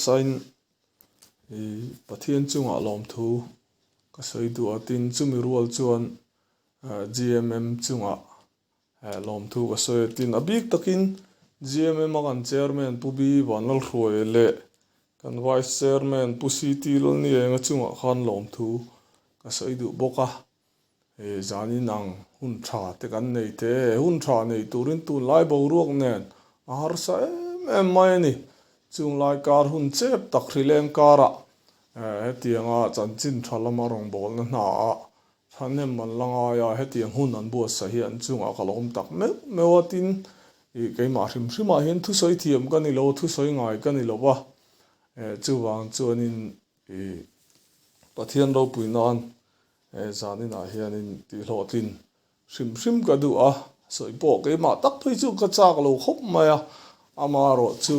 hmasain Pathian chungah lawmthu ka sawi duh a, tin chumi rual chuan GMM chungah lawmthu ka sawi a, tin a bik takin GMM a kan Chairman Pu B Vanlalhruaia leh kan Vice Chairman Pu CT Lalnienga chungah khan lawmthu ka sawi duh bawk a. He zanin ang hun tha te kan nei te, he hun tha nei turin tunlai boruak nen a harsa em em mai a ni. Chunglai kar hun chep tak hrileng karah hetianga chanchin tha lama rawngbawlna hna ah thahnem an la ngai a, hetiang hun an buatsaih hi an chungah ka lawm tak meuh meuh a, tin keimah hrim hrimah hian thusawi thiam ka ni lo, thusawi ngai ka ni lo va, chuvang chuanin Pathian ropui nan He zaninah hianin tihhlawhtlin hrim hrim ka duh a, sawi pawh keimah tak phei chu ka chak lo khawp mai a, amaherawh chu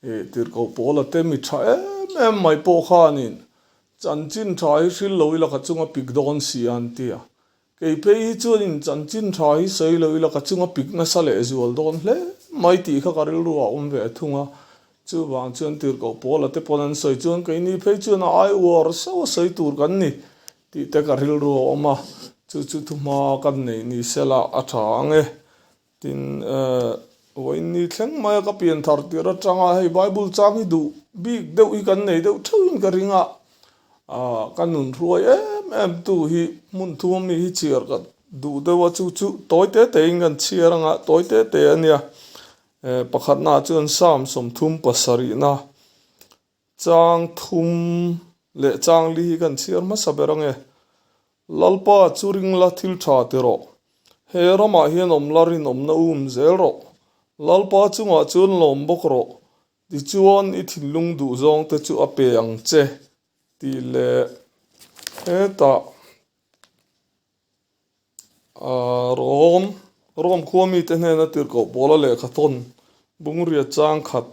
tirhkoh pawl a te mi tha em em mai pawh khanin chanchin tha hi hril lo ila ka chunga pik dawn si a an ti a, kei phei hi chuanin chanchin tha hi sawi lo ila ka chunga pik nasa leh zual dawn hle mai tih kha ka rilru ah awm ve thung a, Chuvang chuan tirhkoh Paula te pawn an sawi chuan keini phei chuan a ai uar sauh a sawi tur kan ni tih te ka rilru a awm a, chu chu thuhma kan neih ni sela a tha ang e. Tin, vawiin ni thleng mai a ka pian thar tirh atanga hei Bible chang hi duh bik deuh hi kan nei deuh theuhin ka ring a, ka nun hruai em em tu hi hmun thuma mi hi chhiar ka duh deuh a, chu chu tawi te tein kan chhiar anga tawi te te a nia. Pakhatnaah chuan Psalm 37na chang thum leh chang li hi kan chhiar hmasa ber ange. Lalpa chu ring la thil tha ti rawh. He ramah hian awm la rinawmna um zel rawh. Lalpa chungah chuan lawm bawk rawh. Tichuan i thinlung duhzawng te chu a pe ang che tih leh hetah Rom, Rom khua mite hnena tirhkoh pawla lehkha thawn bungria chang khat.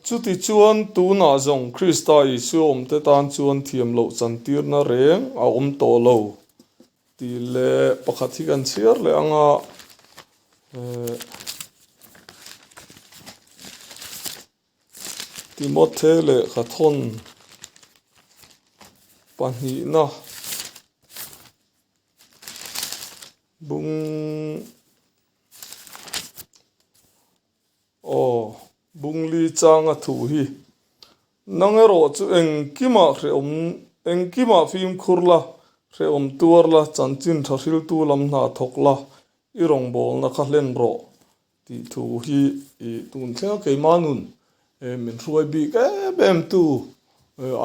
Chuti chuan tunah zawng Krista Isua awmte tan chuan thiam loh chantirna reng a awm tawh lo tih leh pakhat hi kan chhiar leh ang a. Timothe lehkha thawn pahnihna bung aw bungli changa thu hi nang erawh chu engkimah hrehawm engkimah fimkhur la hrehawm tuar la chanchin tha hriltu lam hna thawk la i rawngbawlna kha hlen rawh Tih thu hi i tun thleng a keimah nun min hruai bik em em tu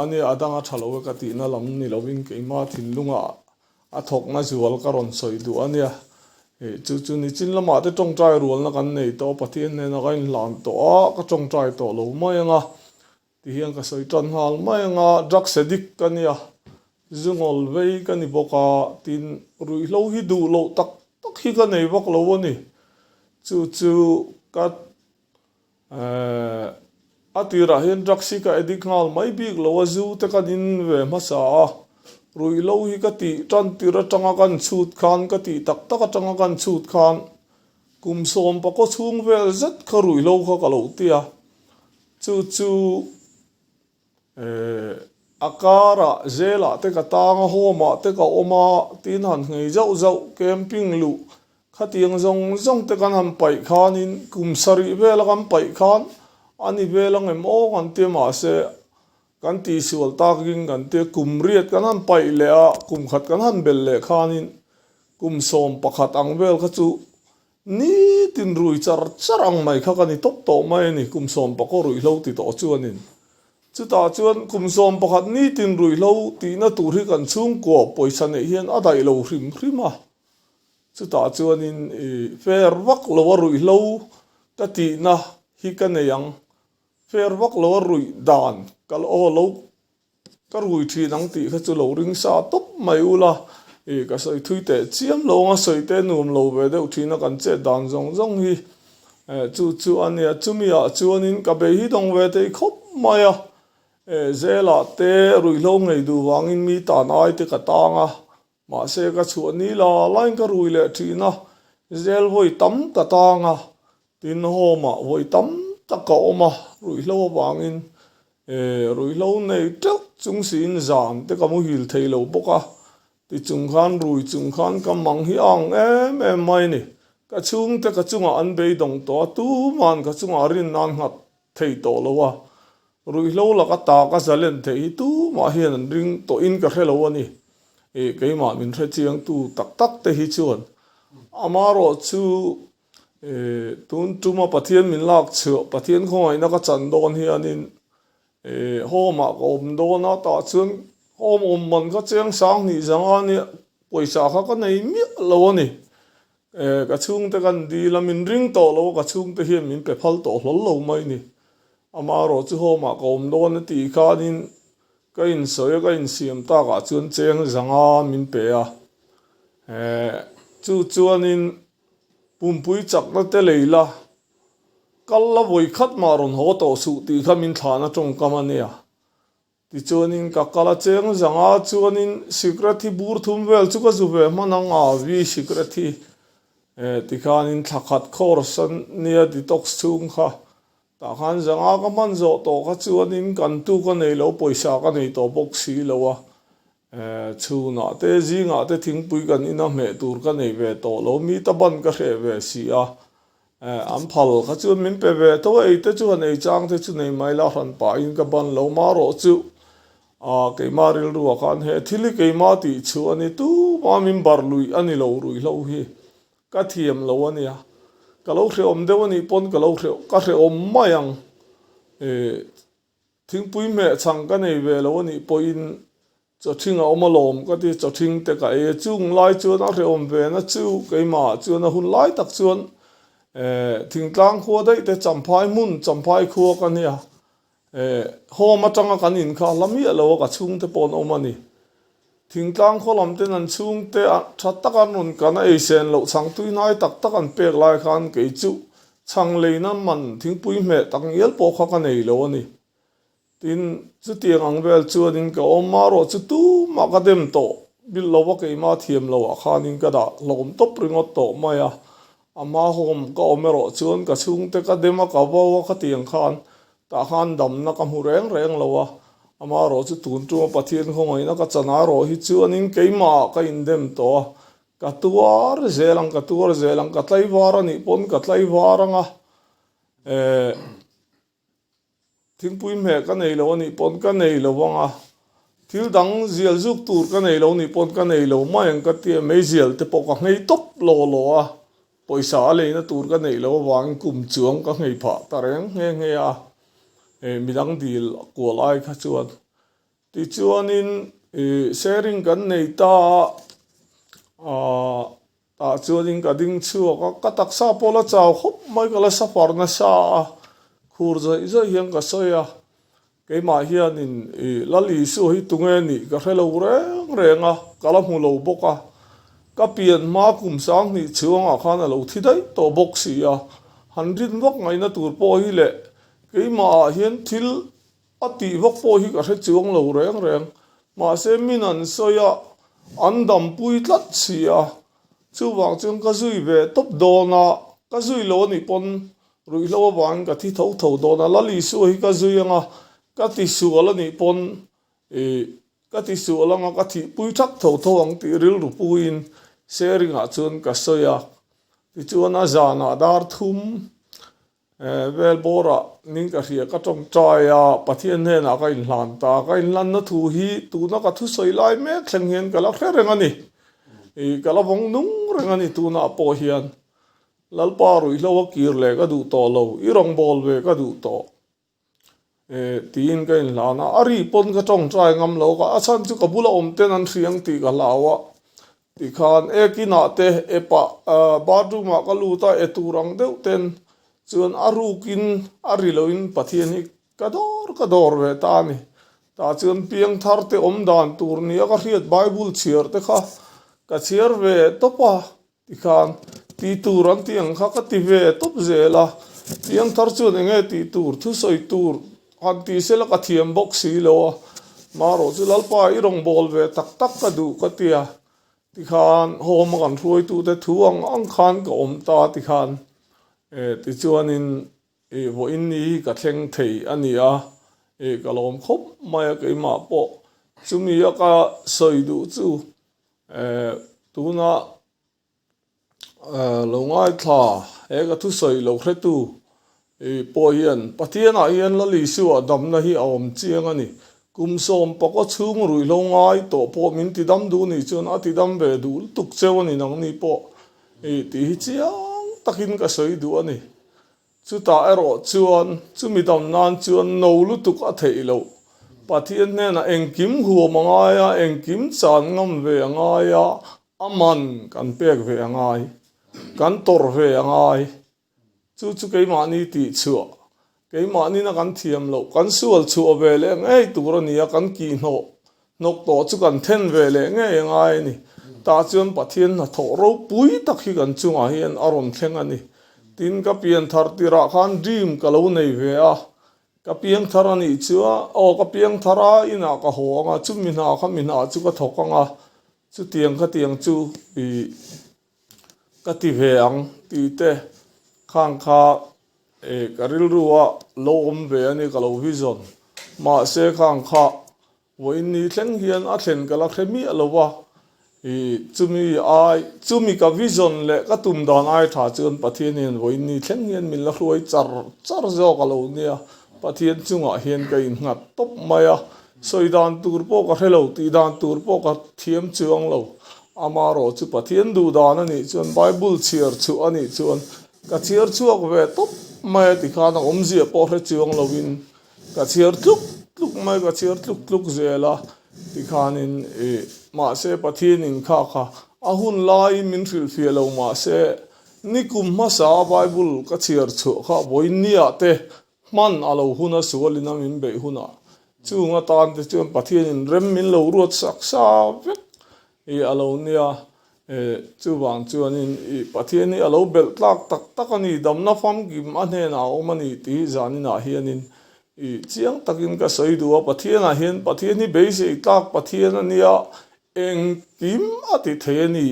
a nia a dang a tha lo e ka tihna lam ni lovin keimah thinlunga a thawkna zual ka rawn sawi duh a nia. Chu chu nichin lamah te tawngtai rualna kan nei tawh a Pathian hnena ka inhlan tawh a ka tawngtai tawh lo mai ang a ti hian ka sawi tan nghal mai ang a drugs addict ka nia zungawl vei ka ni bawk a tin ruihhlo hi duh loh tak tak hi ka nei vak lo a ni chu chu ka eh a tirah hian drugs hi ka addict nghal mai bik lo a zu te kan in ve hmasa a ruihhlo hi ka tih tan tir atanga kan chhut khan ka tih tak tak atanga kan chhut khan kum sawm pakaw chhung vel zet kha ruihhlo kha ka lo ti a. Chu chu eh a karah zelah te ka tang a, home ah te ka awm a, tin han nghei zauh zauh, camping luh khatiang zawng zawng te kan han paih khanin kum sarih vela kan paih khan a ni vel ang em aw kan tia mahse kan tihsual takin kan tia kum riat kan han paih leh a, kum khat kan han belh leh khanin kum 11 ang vel kha chu Nitin rui char char ang mai kha ka ni tawp tawh mai a ni, kum 11 ruihhlo ti tawh chuanin. Chutah chuan kum 11 nitin ruihhlo tihna tur hi kan chhungkua pawisa neih hian a daih lo hrim hrim a. Chutah chuanin i fair vak lo a ruihhlo ka tihna hi ka nei ang, fair vak lo a ruih dan ka aw lo Ka rui thin ang tih kha chu lo ring sa tawp mai ula, ih ka sawi thui teh chiam lo anga sawi te nuam lo ve deuh thin a kan chet dan zawng zawng hi eh chu chu a nia chumi ah chuanin ka bei hi dawng ve thei khawp mai a, eh zelah te ruihhlo ngei duh vangin mi tan ai te ka tang a, mahse ka chhuah ni la lain ka rui leh thin a, zel vawi tam ka tang a, tin home ah vawi tam tak ka awm a ruihhlo avangin. Ruihhlo nei teuh chung siin zan te ka muhil thei lo bawk a, ti chung khan rui chung khan ka mang hi a ang em em mai a ni. Ka chhungte ka chungah an beidawng tawh a, tuman ka chungah rin nan nghat thei tawh lo a, ruihhlo laka ta ka zalen theih hi tumah hian an ring tawhin ka hre lo a ni. Keimah min hrechiangtu tak tak te hi chuan amarawhchu Tun tuma Pathian min lak chhuah, Pathian khawngaihna ka chan dawn hianin home ah ka awm dawn a, tah chuan home awm man kha chiang sang hnih zanga nia pawisa kha ka nei miah lo a ni. Ka chhungte kan dil a, min ring tawh lo a, ka chhungte hian min pe phal tawh hlawl lo mai ni. Amaherawh chu home ah ka awm dawn a tih khanin ka insawi a, ka insiam takah chuan cheng zanga min pe a. Chu chuanin Pumpui chakna te lei la, kal la vawi khat mah rawn haw tawh suh tih kha min thlahna tawngkam a nia. Tichuanin ka kal a cheng zanga chuanin sikret hi bur thum vel chu ka zu ve hman ang a, vi sikret hi tikhanin thla khat course a nia detox chhung kha tah khan zanga ka hman zawh tawh kha chuanin kan tu ka nei lo pawisa ka nei tawh bawk si lo a, Chhunah te zingah te thingpui kan ina hmeh tur ka nei ve tawh lo, mi ta ban ka hreh ve si a, an phal kha chuan min pe ve tho a, ei te chu han ei chang te chu nei mai la hran pahin ka ban lo mah rawh chu a keimah rilruah khan he thil hi keimah tih chhuah a ni tumah min barh luih a ni lo ruihhlo hi ka thiam lo a nia, ka lo hrehawm deuh a nih pawn ka lo hreh ka hrehawm mai ang Thingpui hmeh chhang ka nei ve lo a nih pawhin chawthing a awm alawm ka ti, chawthing te ka ei a, chung lai chuan a hrehawm ve na chu keimah chuan a hun lai tak chuan thingtlang khua daih te Champhai hmun Champhai khua ka nia, home atanga kan in kha hla miah lo a ka chhungte pawh an awm a ni. Thingtlang khaw lam ten an chhungte tha tak an rawn kan a eisen loh chhang tui hnai tak tak an pek lai khan kei chu chhang leina man thingpui hmeh tak ngial pawh kha ka nei lo a ni. Tin, chutiang ang vel chuanin ka awm marawh chu tumah ka dem tawh bil lo a keimah thiam loh ah khanin ka dah hlawm tawp ringawt tawh mai a. A hma hawm ka awm erawh chuan ka chhungte ka dem a ka vo a khatiang khan Tah khan damna ka hmu reng reng lo a, amaherawh chu tun tuma Pathian khawngaihna ka chan a rawh hi chuanin keimahah ka indem tawh a, ka tuar zel ang, ka tuar zel ang, ka tlaivar a nih pawn ka tlaivar ang a, eh, thingpui hmeh ka nei lo a nih pawn ka nei lo ang a, thil dang zial zuk tur ka nei lo a nih pawn ka nei lo mai ang ka ti a, meizial te pawh ka nghei tawp law law a. Pawisa a leina tur ka neih loh avangin kum chuang ka nghei phah ta reng nghe nghe a, midang dil kual ai kha chuan. Tichuanin sharing kan nei ta a, tah chuanin ka ding chhuak a, ka taksa pawh la chau khawp mai ka la suffer nasa a, khur zawih zawih hian ka sawi a. Keimah hianin i Lal Isua hi tunge nih ka hre lo reng reng a, ka la hmu lo bawk a. Ka pian hma kum 2000 chhuangah khan a lo thi daih tawh bawk si a, han rin vak ngaihna tur pawh hi leh keimahah hian thil a tih vak pawh hi ka hre chuang lo reng reng. Mahse min an sawi a, an dampui tlat si a, chuvang chuan ka zui ve tawp dawn a, ka zui lo anih pawn Ruihhlo avangin ka thi tho tho dawn a, Lal Isua hi ka zui anga ka ti sual a nih pawn ih ka ti sual anga ka thihpui thak tho tho ang tih rilru puiin sharing ah chuan ka sawi a. Tichuan a zanah dar thum vel bawrah ning ka hria ka tawngtai a, Pathian hnenah ka inhlan ta. Ka inhlanna thu hi tuna ka thusawi lai mek thleng hian ka la hre reng a ni. Ih ka la vawng nung reng a ni tunah pawh hian. Lalpa ruihhlo a kir leh ka duh tawh lo, i rawngbâwl ve ka duh tawh e tiin ka inhlan a, a ri pawn ka tawngtai ngam lo ka, a chhan chu ka bula awm ten an hriang tih ka hlau a, tikhan ekinah te epah bathroom ah ka lut a, e tur ang deuh ten chuan a rukin a ri loin Pathian hi ka dawr ka dawr ve ta a ni. Tah chuan piangthar te awm dan tur nia ka hriat Bible chhiar te kha ka chhiar ve tawp a, Tikhan, tih tur an tih ang kha ka ti ve tawp zel a, Piangthar chuan eng nge tih tur, thusawi tur han ti sela ka thiam bawk si lo a, marawh chu Lalpa i rawngbâwl ve tak tak ka duh ka ti a, tikhan home a kan hruaitute thu ang ang khan ka awm ta tikhan, tichuanin Vawiin ni hi ka thleng thei a ni a, Ih ka lawm khawp mai a keimah pawh chumi a ka sawi duh chu eh tuna eh lo ngaithla he ka thusawi lo hretu ih pawh hian Pathianah hian Lal Isua damna hi a awm chiang a ni. Kum 11 chhung ruihhlo ngai tawh pawh min tidam duh nih chuan a tidam ve duh lutuk cheu a ni nangni pawh ih tih hi chiang takin ka sawi duh a ni. Chutah erawh chuan chumi dam nan chuan no lutuk a theih loh. Pathian hnenah engkim huam a ngai a, engkim chan ngam ve a ngai a, a man kan pek ve a ngai, kan tawrh ve a ngai. Chu chu keimahni tih chhuah, keimahnin a kan thiam loh, kan sual chhuah ve leh ngei tur a ni a, kan kihhnawh Hnawk tawh chu kan then ve leh ngei a ngai a ni. Tah chuan Pathian hnathawh ropui tak hi kan chungah hian a rawn thleng a ni. Tin, ka pian thar tirah khan dream ka lo nei ve a, ka piang thar a nih chu a, aw ka piang thar a, inah ka haw ang a, chumi hna kha mi hna chu ka thawk ang a, chutiang khatiang chu ih ka ti ve ang tih te khang kha ih ka rilru a lo awm ve a ni ka lo vision. Mahse khang kha Vawiin ni thleng hian a thlen ka la hre miah lo a, ih chumi ai chumi ka vision leh ka tum dan ai tha chuan Pathian hian vawiin ni thleng hian min la hruai char char zawk a lo nia, Pathian chungah hian ka innghat tawp mai a, sawi dan tur pawh ka hre lo, tih dan tur pawh ka thiam chuang lo, amarawh chu Pathian duh dan a nih chuan Bible chhiar chhuah a nih chuan ka chhiar chhuak ve tawp mai a tikhan a awmzia pawh hre chuang lovin Ka chhiar tluk tluk mai, ka chhiar tluk tluk zel a, tikhanin ih mahse Pathianin kha kha a hun laiin min hrilhfiah lo mahse nikum hmasa a Bible ka chhiar chhuah kha vawiinniah te hman a lo hun a sualin a min beih hunah chung atan te chuan Pathianin rem min lo ruat sak sa vek ih a lo nia. Chuvang chuanin i Pathian hi a lo belh tlak tak tak a ni, damna famkim a hnenah a awm a ni tih hi zaninah hianin i chiang takin ka sawi duh a, Pathianah hian Pathian hi beisei tlak Pathian a nia, engkim a ti thei a ni,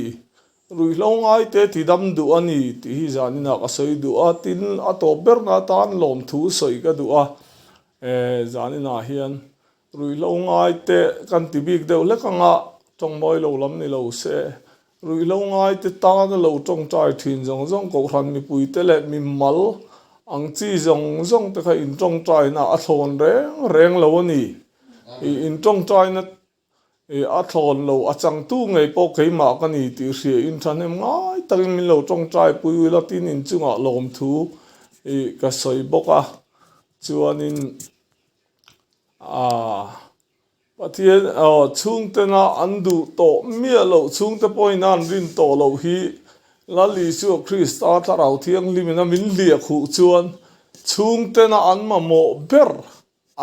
ruihhlo ngaite ti dam duh a ni tih hi zaninah ka sawi duh a, tin a tawp berna atan lawmthu sawi ka duh a, zaninah hian Ruihhlo ngai te kan ti bik deuh hlek ang a, tawngmawi lo lam ni lo se. Ruihhlo ngai te tana lo tawngtai thin zawng zawng Kohhran mipui te leh mimal ang chi zawng zawng te kha in tawngtaina a thlawn reng reng lo a ni. I in tawngtaina a thlawn lo a changtu ngei pawh keimah ka ni tih hria in thahnem ngai takin min lo tawngtai pui ula tin inchungah lawmthu i ka sawi bawk a. Chuanin. Aaa Pathian aw chhungtena an duh tawh miah loh chhungte pawhin an rin tawh loh hi Lal Isua Krista Thlarau Thianghlimin a min hliah khuh chuan chhungtena an mamawh ber,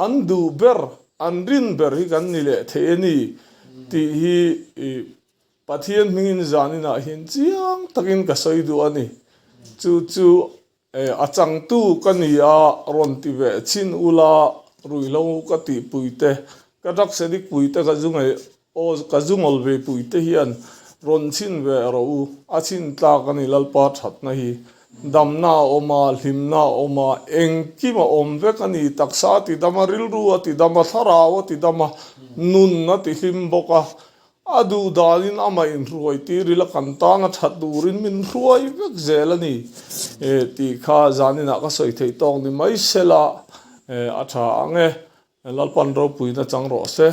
an duh ber, an rin ber hi kan ni leh thei a ni tih hi Pathian hmingin zaninah hian chiang takin ka sawi duh a ni. Chu chu A changtu ka ni a, rawn ti ve chin ula, ruihhlo ka tihpui te, ka drugs addict pui te, ka zu ngei aw ka zu ngawl ve pui te hian rawn chhin ve rawh u, a chhin tlak a ni Lalpa thatna hi, damna a awm a, hlimna a awm a, engkim a awm vek a ni, taksa a ti dam a, rilru a ti dam a, thlarau a ti dam a, nun a ti hlim bawk a, A duh danin amah inhruai tir ila kan tan a that turin min hruai vek zel a ni tih kha zaninah ka sawi theih tawk ni mai sela a tha ang e. Lalpan ropuina chang rawh se.